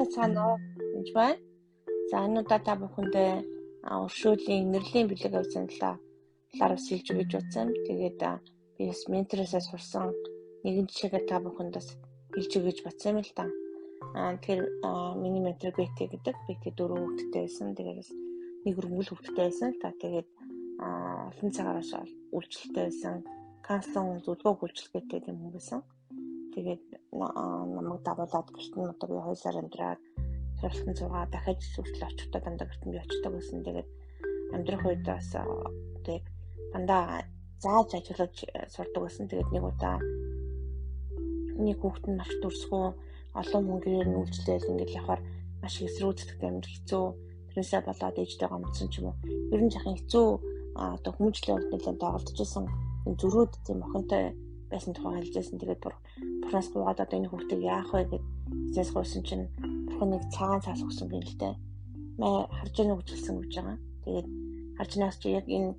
Сайн байцгаана уу гэж байна. За энэ удаа та бүхэндээ өршөөлийн инэрлийн бэлэг авсан талаар бас хэлж өгч бодсон. Тэгээд би бас ментороосоо сурсан нэгэн жишээгээр та бүхэнд бас хэлж өгч бодсон юм л та. Тэгэхээр миний ментор Бэти гэдэг. Бэти 4 хүүхэдтэй байсан. Тэгээд бас нэг өргөл хүүхэдтэй байсан л та. Тэгээд олон цагаараас үйлчлэлтэй байсан. Канцлон зөвлөгөө үйлчлэгээтэй тийм хүн байсан. Тэгээд намайг дагуулад гэрт нь одоо би 2 сар амьдраад сургалтанд суугаад дахиад хүртэл очихдоо дандаа гэрт нь би очдог байсан. Тэгээд амьдрах үед бас тэг дандаа зааж ажиллаж сурдаг байсан. Тэгээд нэг удаа нэг хүүхэд нь маш дүрсгүү олон хүн гэрээр нь үйлчлээл ингээд явахаар маш их эсрүүцдэг амар хэцүү. Тэрнээсээ болоод ээжтэй гомдсон ч юм уу. Ер нь жаахан хэцүү одоо хүмүүжлийн хувьд нэлээд доголдож исэн зөрүүд тийм охинтой байсан тухай хэлжсэн. Тэгээд бурхнаас гуйгаад одоо энэ хүүхдийг яах вэ гэд эзнээс гуйсан чинь бурхан нэг цагаан цаас өгсөн гин л дээ. Мэ харж байгаа гэж хэлсэн гэж байгаа. Тэгээд харж байгаас чи яг энэ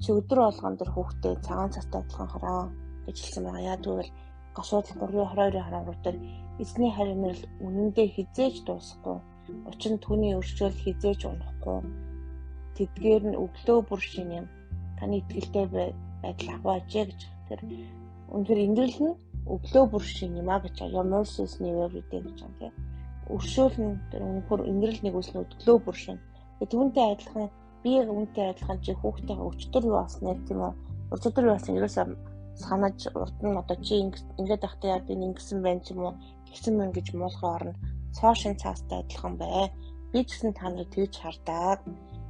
чи өдөр болгон тэр хүүхдээ цагаан цаастай адилхан хараа гэж хэлсэн байгаа. Яа тэгвэл гашуудлал 3:22-23 дээр эзний харь инэрл үнэндээ хизээж дуусахгүй. Учир нь түүний өршөөл хизээж унахгүй. Тэдгээр нь өглөө бүр шинэ юм. Таны итгэлтэй байдал агуу ажээ гэж. Тэр үнэхээр инэрл нь өглөө бүр шинэ юм а гэж. Your mercy is new every day гэж байна тийм. Өршөөл нь тэр үнэхээр инэрл нэг үс нь өглөө бүр шинэ. Тэгээ түүнтэй адилхан би яг үүнтэй адилхан чи хүүхдтэйгээ өчтөр юу болсныг тийм үү? Өчтөр юу болсон ерөөсөө санаж урд нь одоо чи ингээд байхдаа яа би ингэсэн байна ч юм уу тэгсэн мэн гэж муулахын оронд цоо шин цаастай адилхан бай. Би ч гэсэн та нарыг тэгж хардаад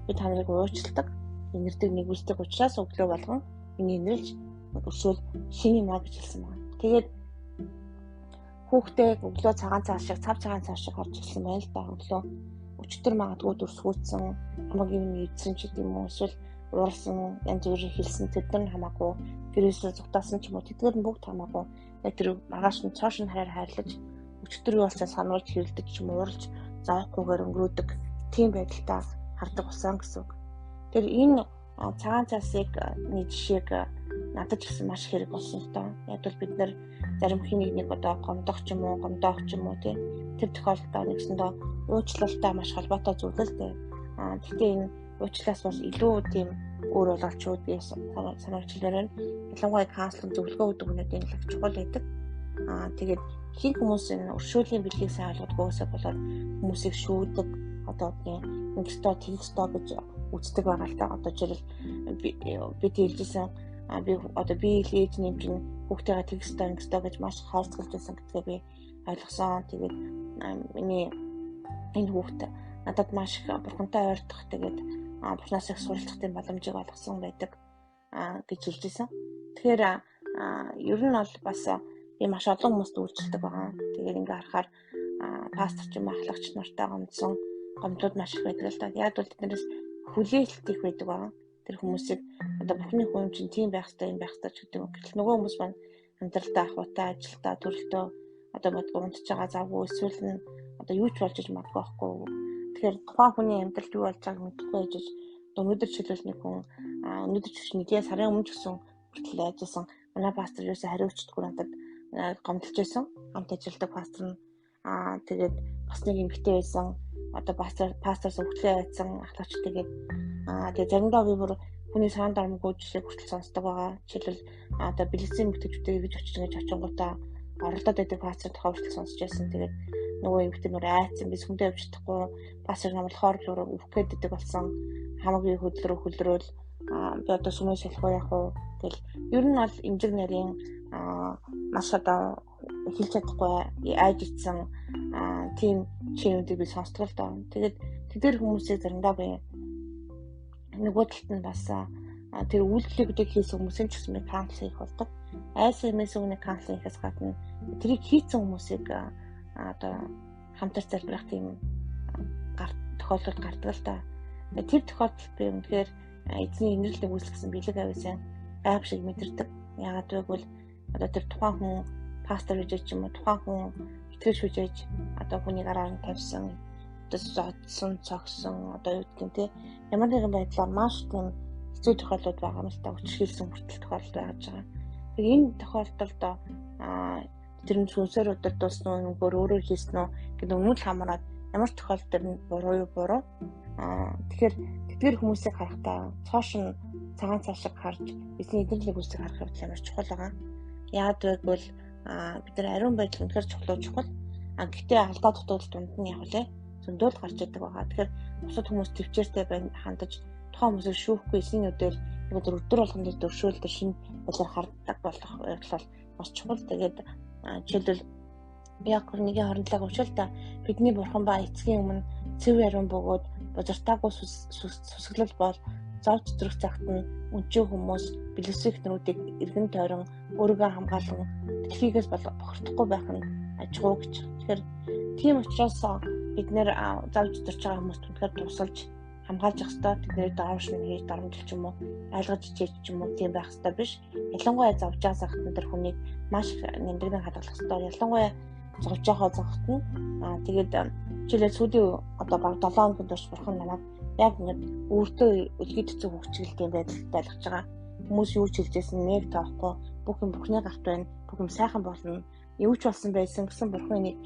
би та нарыг уучладаг, инэрдэг, нэгүсдэг учраас өглөө болгон миний инэрлж өршөөл шинэ юм а гэж хэлсэн байна. Тэгээд хүүхдээ өглөө цагаан цаас шиг, цав цагаан цаас шиг харж ирсэн байна л да. Өглөө өчтөр магадгүй дүрсгүүцсэн, хамаг юм идсэн ч гэдэм үү, эсвэл уурсан, янз бүрийн хэлсэн тэд нар хамаагүй, гэрээсээ зугтаасан ч юм уу, тэдгээр нь бүгд хамаагүй. Яг тэр маргааш нь цоо шин хараар хайрлаж, өчтөр юу болсон сануулж хэрэлдэж ч юм уу, ууралж зоохгүйгээр өнгөрөөдөг тийм байдалтай хардаг болсон гэсэн үг. Тэр энэ цагаан цаасыг нэг жишээг надад ч гэсэн маш хэрэг болсон л доо. Яг бол бид нэр зарим хин нэг одоо гомдох ч юм уу, гомдоох ч юм уу тий. Тэр тохиолдолд нэгсэндээ уучлалтай маш холбоотой зүйл л дээ. Гэхдээ энэ уучлаас бол илүү тийм өөр боловчууд би сануулж хэлмээр байна. Ялангуяа каунслинг зөвлөгөө өгдөг хүмүүст энэ их чухал байдаг. Тэгээд ихэнх хүмүүс энэ өршөөлийн бэлгийг сайн ойлгодгоосоо болоод хүмүүсийг шүүдэг, одоо ингэх ёстой, тэгэх ёстой гэж үздэг байгаа л та. Одоо жишээл би хэлжсэн би одоо би ээж нэм чинь хүүхдтэйгээ тэгэх ёстой, ингэх ёстой гэж маш хайрцагч байсан гэдгээ би ойлгосон. Тэгээд миний энэ хүүхд надад маш их бурхантай ойртох, тэгээд бурхнаас их суралцах тийм боломжийг олгосон байдаг гэж хэлжсэн. Тэгэхээр ер нь бол бас би маш олон хүмүүст үйлчлдэг байгаа. Тэгээд ингээ харахаар пастор ч юм ахлагч нартай гомдсон гомдлууд маш их байдаг л да. Яг бол тэднээс хүлээлт их байдаг байгаа. Тэр хүмүүсийг одоо бурхны хүн чинь тийм байх ёстой, юм байх ёстой ч гэдэг юм. Гэтэл нөгөө хүмүүс маань амьдралдаа ахуйтай, ажилдаа, төрөлтөө одоо бодгоо унтж байгаа завгүй эсвэл нь одоо юу ч болж иж магадгүй байхгүй. Тэгэхээр тухайн хүний амьдралд юу болж байгааг мэдэхгүй байж одоо өнөөдөр жишээлбэл нэг хүн өнөөдөр ч нэгэн сарын өмнө ч гэсэн хүртэл ажилласан манай пастор юусаа хариуцдаггүй надад гомдолж байсан. Хамт ажилладаг пастор нь тэгээд бас нэг эмэгтэй байсан. Одоо пасторс өвчлөө айцсан ахлагч тэгээд тэгээд заримдаа би бүр хүний саан дарамгүй жишээ хүртэл сонсдог байгаа. Жишээлбэл одоо бэлгэсэн эмэгтэйчүүдээ гэж очиж ингэж очингуудаа оролдоод байдаг пастор тухай хүртэл сонсч байсан. Тэгээд нөгөө эмэгтэй нүр айцсан би сүмдээ явж чадахгүй пастор намлахаар л өвөх гээд байдаг болсон. Хамаагүй хөдлөрөөл би одоо сүмээ солих уу яах уу гэл ер нь бол эмзэг нарийн маш одоо хэлж чадахгүй айж ицсэн тийм жишээнүүдийг би сонсдог л доо. Тэгээд тэдгээр хүмүүсийг заримдаа би нөгөө талд нь бас тэр үйлдэлүүдийг хийсэн хүмүүсийн ч гэсэн би каунсел хийх болдог. Айсан эмээсэн хүний каунсел хийхээс гадна тэрийг хийцэн хүмүүсийг одоо хамтарч залбирах тийм тохиолдол гардаг л доо. Тэр тохиолдолд би үнэхээр эзний инэрл нэгүсэл гэсэн бэлэг авиасан гайх шиг мэдэрдэг. Яагаад гэвэл одоо тэр тухайн хүн пастор гэж ч юм уу, тухайн хүн итгэж хүжээж одоо хүнийг араар нь тавьсан, одоо зодсон, цогсон одоо юу гэдэг нь те ямар нэгэн байдлаар маш тийм хэцүү тохиолдлууд байгаа юм л та, хүчрхийлсэн хүртэл тохиолдол байж байгаа. Тэгэхээр энэ тохиолдолд тэр нь сүнсээр удирдуулсан уу, нөгөө өөрөө хийсэн үү гэдэг өмнө л хамаарат Ямар ч тохиолдолд тэр нь буруу юу буруу. Тэгэхээр тэдгэр хүмүүсийг харахтаа цоошин цагаан цаа шиг харж эзний эдгэрлэг үсийг харах явдал ямар чухал байгаа. Яагаад гэвэл бид нар ариун байдал үнэхээр чухал чухал. Гэхдээ алдаа дутагдал дунд нь яг үлээ зөндөөл гарч идэг байгаа. Тэгэхээр бусад хүмүүс төвчээртэй байна хандаж тухайн хүмүүсийг шүүхгүй эзний нүдээр нэг өдөр болгон дээр дөршөөл тэр шинэ байдлаар харддаг болох явдал бол маш чухал. Тэгээд жишээлбэл Яков 1:27 уншил та бидний бурхан ба эцгийн өмнө цэв ариун бөгөөд бузартаагүй сүсгэлэл бол зов зүтрэх цагт нь өнчөө хүмүүс бэлэвсэх нэрүүдийг эргэн тойрон өөрийгөө хамгаалан дэлхийгээс бохирдохгүй байх нь ажгүй гэж. Тэгэхээр тийм учраас бид нэр зов зүтэрч байгаа хүмүүст үнэхээр тусалж хамгаалж явах ёстой. Тэднийг доромшин хийж доромжилж юм уу, айлгаж чийж ч юм уу тийм байх ёстой биш. Ялангуяа зовж байгаа цагт нь тэр хүнийг маш нэмдэгнэн хадгалах ёстой. Ялангуяа зовж байгаа цагт нь тэгээд жишээлбэл сүүлийн одоо баг 7 хоногийн турш бурхан намайг яг ингээд өөртөө өлгий төцөг хөгжүүлэлтийн байдалд байлгаж байгаа. Хүмүүс юу ч хэлжсэн нэг тоохгүй, бүх юм бурхны гарт байна, бүх юм сайхан болно. Юу ч болсон байсан гэсэн бурхан энийг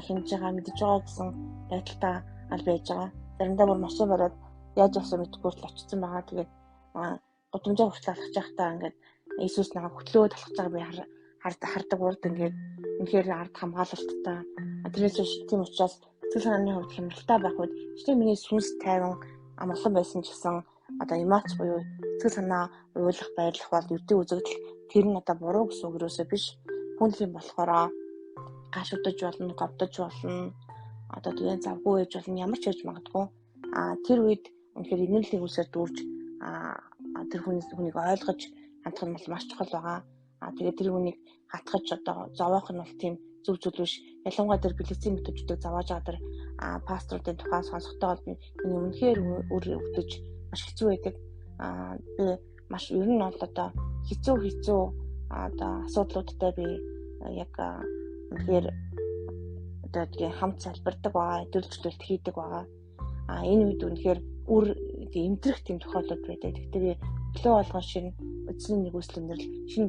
хэмжиж байгаа, мэдж байгаа гэсэн байдалтай аль байж байгаа. Заримдаа бүр машин бариад яаж явсан мэдэхгүй л очсон байгаа. Тэгээд гудамжаар хүртэл алхаж байхдаа ингээд Иесус намайг хөтлөөд алхаж байгаа би хардаг урд ингээд үнэхээр ард хамгаалалттай. Тэрнээс биш тийм учраас сэтгэл санааны хувьд хямралтай байх үед жишээ миний сүнс тайван амгалан байсан ч гэсэн одоо эмоц буюу сэтгэл санаа уйлах байрлах бол ердийн үзэгдэл тэр нь одоо буруу гэсэн үг юусоо биш. Хүн л юм болохоор гашуудаж болно, говдож болно. Одоо тэгээ завгүй байж болно, ямар ч байж магадгүй. Тэр үед үнэхээр инэрлийг үсээр дүүрж тэр хүнийг ойлгож хандах нь бол маш чухал байгаа. Тэгээд тэр хүнийг хатгаж одоо зовоох нь бол тийм зөв зүйл биш. Ялангуяа тэр бэлгэцийн методчдыг зовоож байгаа тэр пасторуудын тухай сонсохдоо бол энэ үнэхээр үр өвдөж маш хэцүү байдаг. Би маш ер нь бол одоо хэцүү одоо асуудлуудтай би яг үнэхээр одоо тийм хамт салбардаг байгаа, төлөвлөлт хийдэг байгаа. Энэ үед үнэхээр үр эмтрэх тийм тохиолдол байдаг. Гэхдээ би өглөө болгон шинэ эзний нэгүсэл өнөрлөл шинэ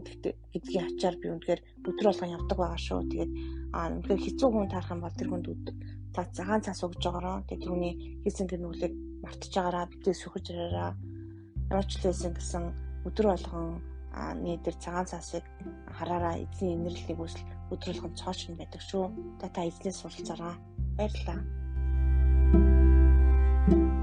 гэдгийн ачаар би үнэхээр өдөр болгон явдаг байгаа шүү. Тэгээд үнэхээр хэцүү хүн таарах юм бол тэр хүнд цагаан цаас өгж байгаараа. Тэгээд түүний хийсэн гэрнүүлийг мартаж байгаараа, битгий сүхэж ирээрээ. Ямар ч лээсэн гэсэн өдөр болгон нийтэр цагаан цаасыг хараараа эзний инэрлэл нэгүсэл өдөр болгон цоошин байдаг шүү. Та эзнээс суралцаарай. Баярлалаа.